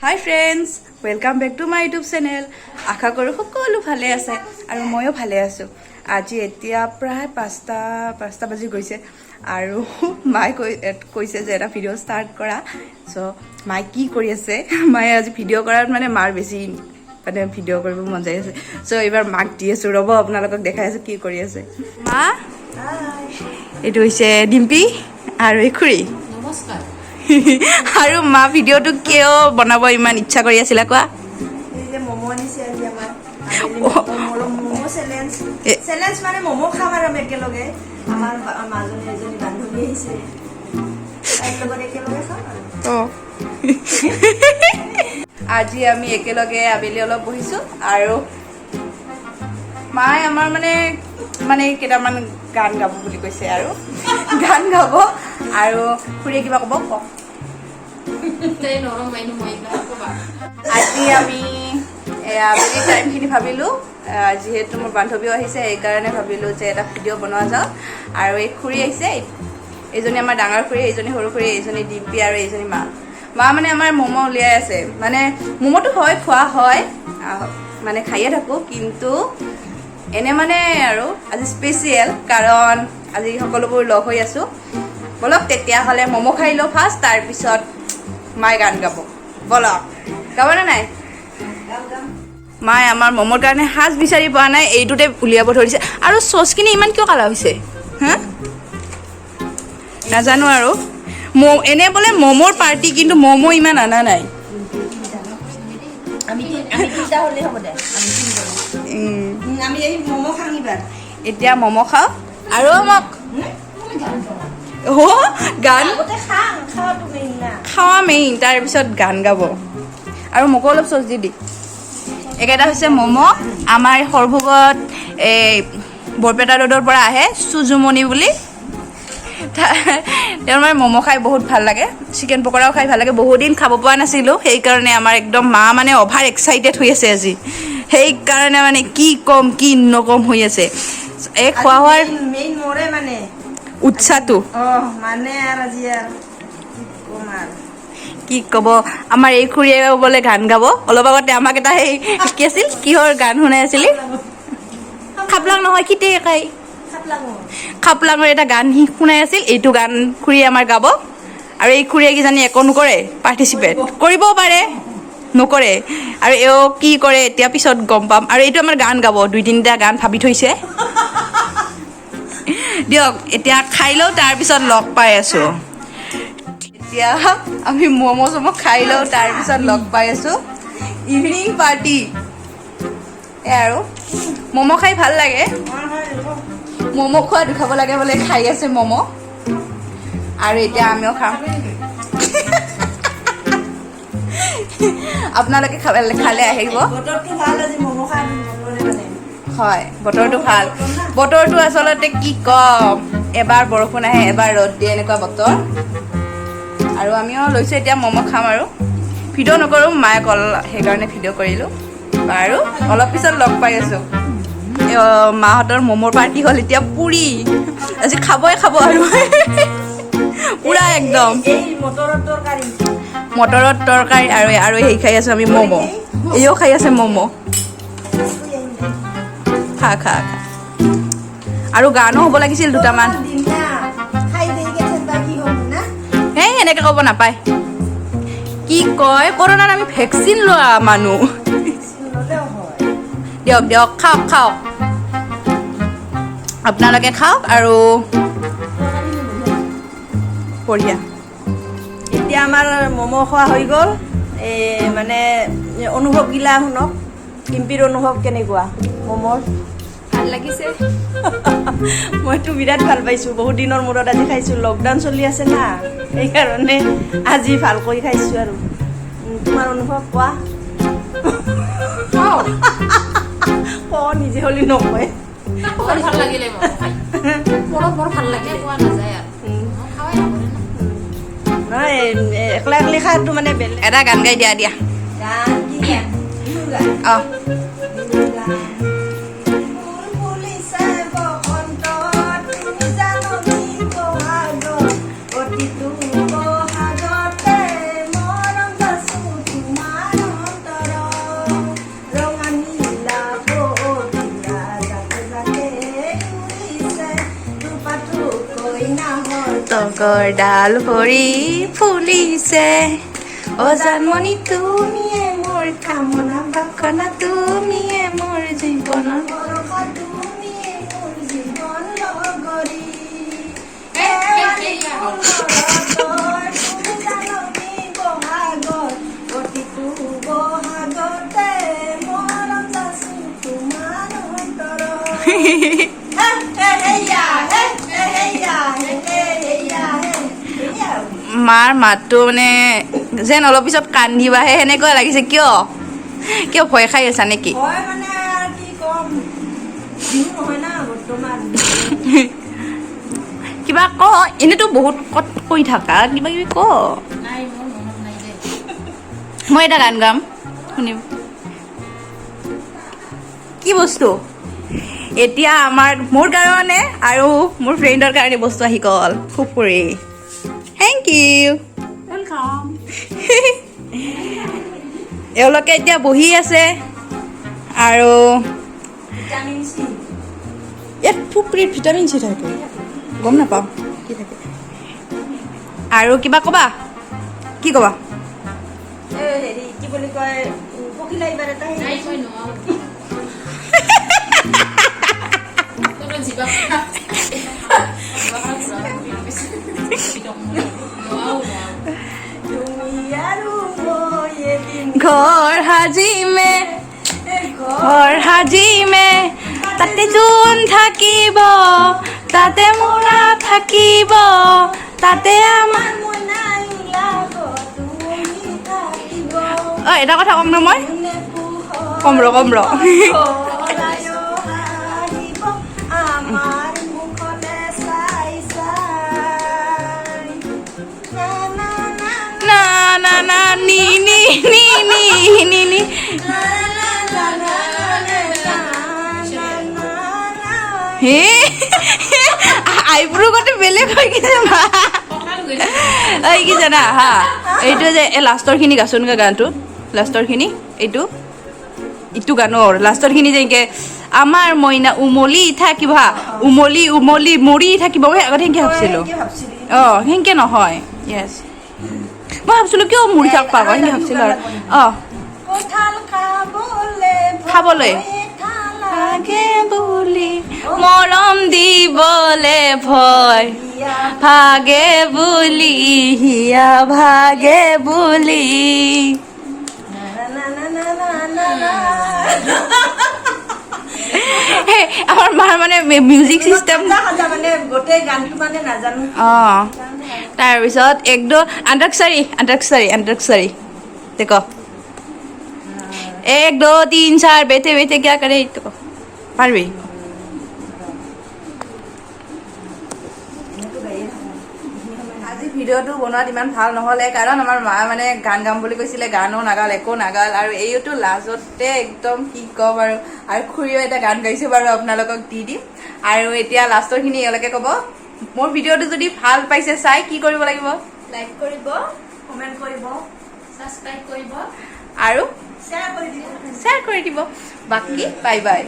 Hi friends, welcome back to my YouTube channel. আশা কৰোঁ সকলো ভালে আছে আৰু ময়ো ভালে আছোঁ। আজি এতিয়া প্ৰায় 5টা বাজি গৈছে আৰু মায়ে কৈছে যে এটা ভিডিঅ' ষ্টাৰ্ট কৰা। চ' মায়ে কি কৰি আছে? মায়ে আজি ভিডিঅ' কৰাত মানে মাৰ বেছি মানে ভিডিঅ' কৰিব মন যাই আছে। চ' এইবাৰ মাক দি আছোঁ, ৰ'ব, আপোনালোকক দেখাই আছোঁ কি কৰি আছে মা। এইটো হৈছে ডিম্পী আৰু এই খুৰী। নমস্কাৰ। আৰু মা, ভিডিঅ'টো কিয় বনাব ইমান ইচ্ছা কৰি আছিলা, কোৱা। এই যে ম'ম' আনিছে আজি আমাৰ আবেলি, ম'ম' চেলেঞ্জ। চেলেঞ্জ মানে ম'ম' খাম আৰু আমি একেলগে। আমাৰ মাজনী এজনী বান্ধৱী আহিছে, তাইৰ লগত একেলগে খাম আৰু। অঁ, আজি আমি একেলগে আবেলি অলপ বহিছোঁ আৰু মায়ে আমাৰ মানে মানে কেইটামান গান গাব বুলি কৈছে আৰু গান গাব আৰু খুৰীয়ে কিবা ক'ব, কওক। তাই নৰম মাইনো, মই ক'বা। আজি আমি আবেলি টাইমখিনি ভাবিলোঁ, যিহেতু মোৰ বান্ধৱীও আহিছে, সেইকাৰণে ভাবিলোঁ যে এটা ভিডিঅ' বনোৱা যাওক। আৰু এই খুৰী আহিছে, এইজনী আমাৰ ডাঙৰ খুৰী, এইজনী সৰু খুৰী, এইজনী ডিম্পী আৰু এইজনী মা। মা মানে আমাৰ ম'ম' উলিয়াই আছে। মানে ম'ম'টো হয় খোৱা হয়, মানে খায়ে থাকোঁ, কিন্তু এনে মানে আৰু আজি স্পেচিয়েল, কাৰণ আজি সকলোবোৰ লগ হৈ আছোঁ। ব'লক তেতিয়াহ'লে ম'ম' খাই লওঁ ফাৰ্ষ্ট, তাৰপিছত মায়ে গান গাব। ব'লক, গাবনে নাই? মায়ে আমাৰ ম'মৰ কাৰণে সাজ বিচাৰি পোৱা নাই, এইটোতে উলিয়াব ধৰিছে। আৰু চচখিনি ইমান কিয় কালা হৈছে হা, নাজানো। আৰু এনে বোলে ম'মৰ পাৰ্টি, কিন্তু ম'ম' ইমান অনা নাই। আমি তিনিটা হ'লেই হ'ব দে, আমি তিনিজন। আমি এই ম'ম' খাম এইবাৰ। এতিয়া ম'ম' খাওঁ আৰু আমাক অ' গান। আগতে খাম, খোৱাটো মেইন না। খোৱা মেইন, তাৰপিছত গান গাব। আৰু মোকো অলপ চচ দি দি। এইকেইটা হৈছে ম'ম'। আমাৰ সৰভোগত এই বৰপেটা ৰোডৰ পৰা আহে চুজুমণি বুলি, তেওঁৰ মানে ম'ম' খাই বহুত ভাল লাগে, চিকেন পকৰাও খাই ভাল লাগে। বহুত দিন খাব পৰা নাছিলোঁ, সেইকাৰণে আমাৰ একদম মা মানে অভাৰ এক্সাইটেড হৈ আছে আজি। সেইকাৰণে মানে কি ক'ম কি নক'ম হৈ আছে। এই খোৱা হোৱাৰ মেইন মোৰে মানে উৎসাহটো। অঁ, মানে আৰু আজি আৰু কি ক'ম আৰু। কি ক'ব, আমাৰ এই খুৰীয়ে বোলে গান গাব। অলপ আগতে আমাক এটা সেই কি আছিল, কিহৰ গান শুনাই আছিলি? খাপলাং নহয়, খিতে কাই। খাপলাঙৰ। খাপলাঙৰ এটা গান সি শুনাই আছিল। এইটো গান খুৰীয়ে আমাৰ গাব। আৰু এই খুৰীয়ে কিজানি একো নকৰে, পাৰ্টিচিপেট কৰিবও পাৰে, নকৰে। আৰু এওঁ কি কৰে এতিয়া পিছত গম পাম। আৰু এইটো আমাৰ গান গাব, দুই তিনিটা গান ভাবি থৈছে। দিয়ক, এতিয়া খাই লওঁ, তাৰপিছত লগ পাই আছোঁ। এতিয়া আমি ম'ম' চম' খাই লওঁ, তাৰপিছত লগ পাই আছোঁ। ইভিনিং পাৰ্টি এই আৰু ম'ম' খাই ভাল লাগে। ম'ম' খোৱা দুখাব লাগে বোলে, খাই আছে ম'ম' আৰু এতিয়া আমিও খাম। আপোনালোকে খালে আহিব। বতৰটো ভাল আজি, ম'ম' খাম বতৰে মানে। হয়, বতৰটো ভাল। বতৰটো আচলতে কি ক'ম, এবাৰ বৰষুণ আহে, এবাৰ ৰ'দ দিয়ে, এনেকুৱা বতৰ। আৰু আমিও লৈছোঁ এতিয়া ম'ম' খাম আৰু ভিডিঅ' নকৰোঁ, মায়ে কল, সেইকাৰণে ভিডিঅ' কৰিলোঁ। বাৰু, অলপ পিছত লগ পাই আছোঁ। মাহঁতৰ ম'মৰ পাৰ্টি হ'ল, এতিয়া পুৰি আজি খাবই খাব আৰু পুৰা একদম। এই মটৰৰ তৰকাৰী। মটৰৰ তৰকাৰী আৰু সেই খাই আছোঁ আমি ম'ম', এইও খাই আছে ম'ম'। খা খা খা। আৰু গানো হ'ব লাগিছিল দুটামান। দিম না, খাই দেৰিকে ঠাণ্ডা কি হ'ব না। এই এনেকে ক'ব নাপায়। কি কয়, কৰোণাত আমি ভেকচিন লোৱা মানুহ। ল'লেও হয়। দিয়ক দিয়ক, খাওক খাওক, আপোনালোকে খাওক আৰু বঢ়িয়া। এতিয়া আমাৰ ম'ম' খোৱা হৈ গ'ল। এই মানে অনুভৱগিলা শুনক, ডিম্পীৰ অনুভৱ কেনেকুৱা ম'মৰ? ভাল লাগিছে। মইতো বিৰাট ভাল পাইছোঁ। বহুত দিনৰ মূৰত আজি খাইছোঁ। লকডাউন চলি আছে না, সেইকাৰণে আজি ভালকৈ খাইছোঁ। আৰু তোমাৰ অনুভৱ কোৱা। ক, নিজে হ'লে নকয়। বৰ ভাল লাগিলে ম'ম' খাই, বৰ বৰ ভাল লাগিলে। কোৱা নাযায় আৰু মই খাৱাই নকৰে না। নহয়, একলা একলি খোৱাটো মানে বেলেগ। এটা গান গাই দিয়া দিয়া। গান কি গান? বিহুৰ গান? অঁ। বিহুৰ গান। ফুল ফুলিছে বসন্তত, তুমি জাননী বহাগত, প্ৰতিটো বহাগতে মৰম যাচো। তগৰ ডাল ভৰি ফুলিছে। অ জানমণি, তুমিয়ে মোৰ কামনা বাসনা, তুমিয়ে মোৰ জীৱনৰ ভৰসা, তুমিয়ে মোৰ জীৱন লগৰী। এই, ফুলৰ তুমি জাননী বহাগৰ, প্ৰতিটো বহাগতে মৰম যাচো তোমাৰ অন্তৰত। হে হে হেইয়া, হে হে হেইয়া, হে হে হেইয়া, হে হেইয়া। মাৰ মাতটো মানে যেন অলপ পিছত কান্দিবাহে সেনেকুৱা লাগিছে। কিয়, কিয়, ভয় খাই আছা নেকি? হয়, মানে আৰু কি ক'ম, বিহু নহয় না বৰ্তমান। কিবা ক, এনেতো বহুত কত কৈ থাকা, কিবা কিবি ক। নাই, মোৰ মনত নাই দেই। মই এটা গান গাম, শুনিম। কি বস্তু? এতিয়া আমাৰ মোৰ কাৰণে আৰু মোৰ ফ্ৰেণ্ডৰ কাৰণে বস্তু আহি গ'ল। খুপুৰি, thank U. Welcome. এওঁলোকে এতিয়া বহি আছে আৰু ভিটামিন চি। ইয়াত ফুপুৰিত ভিটামিন চি থাকে, গম নাপাওঁ কি থাকে। আৰু কিবা ক'বা? কি ক'বা? এই হেৰি, কি বুলি কয়, পখিলা এইবাৰ এটা নাই। হেৰি। মই নোৱাৰো। তোৰ জিভা নোৱাৰো, নোৱাৰো। তুমি আৰু মই এদিন ঘৰ সাজিমে, ঘৰ ঘৰ সাজিমে, তাতে জোন থাকিব, তাতে মৰা থাকিব, তাতে আমাৰ মইনাই ওলাব, তুমি থাকিব। অ, এটা কথা ক'ম ন মই? কোনে পোহৰ কম ৰ, কম ৰ। সদায় হাঁহিব আমাৰ মুখলে চাই চাই। না না না। না না না, নি নি নি নি নি নি। না না না না না না না না। হে, আইব্ৰো গোটেই বেলেগ হৈ গৈছে মা। কঁকাল গৈছে। এই কি জানা হা, এইটো যে এই লাষ্টৰখিনি গাচোন, গানটো লাষ্টৰখিনি, এইটো ইটো গানৰ লাষ্টৰখিনি যে এনেকে আমাৰ মইনা উমলি থাকিব হা, উমলি উমলি মৰি থাকিব। মই আগতে সেনেকে ভাবছিলো। সেনেকে ভাবছিলি? অঁ, সেনেকে নহয়। য়েছ, মই ভাবছিলো কিয় মৰি থাকবা আকৌ, সেনেকে ভাবছিলো আৰু অঁ। কঁঠাল খাবলে খাবলৈ। ভয় লাগে। লাগে বুলি, মৰম দিবলে ভয় হিয়া ভাগে বুলি, হিয়া ভাগে বুলি। না না না না না না না। হে, আমাৰ মাৰ মানে মিউজিক চিষ্টেম। সাজা সাজা, মানে গোটেই গানটো মানে নাজানো। অঁ, তাৰপিছত একদম আন্তাক্ষৰী, আন্তাক্ষৰী, আন্তাক্ষৰী দে ক। एक दो तीन चार, बैठे बैठे क्या करे, এইটো ক। পাৰবি? এনেতো গায়ে থাকোঁ। আজি ভিডিঅ'টো বনোৱাত ইমান ভাল নহ'লে, কাৰণ আমাৰ মা মানে গান গাম বুলি কৈছিলে, গানো নাগাল, একো নাগাল। আৰু এইটো লাজতে একদম কি ক'ম আৰু। আৰু খুৰীও এটা গান গাইছে বাৰু, আপোনালোকক দি দিম। আৰু এতিয়া লাষ্টৰখিনি এওঁলোকে ক'ব। মোৰ ভিডিঅ'টো যদি ভাল পাইছে চাই, কি কৰিব লাগিব? লাইক কৰিব, কমেণ্ট কৰিব, ছাবস্ক্ৰাইব কৰিব আৰু শ্বেয়াৰ কৰি দিব। শ্বেয়াৰ কৰি দিব। বাকী বাই বাই।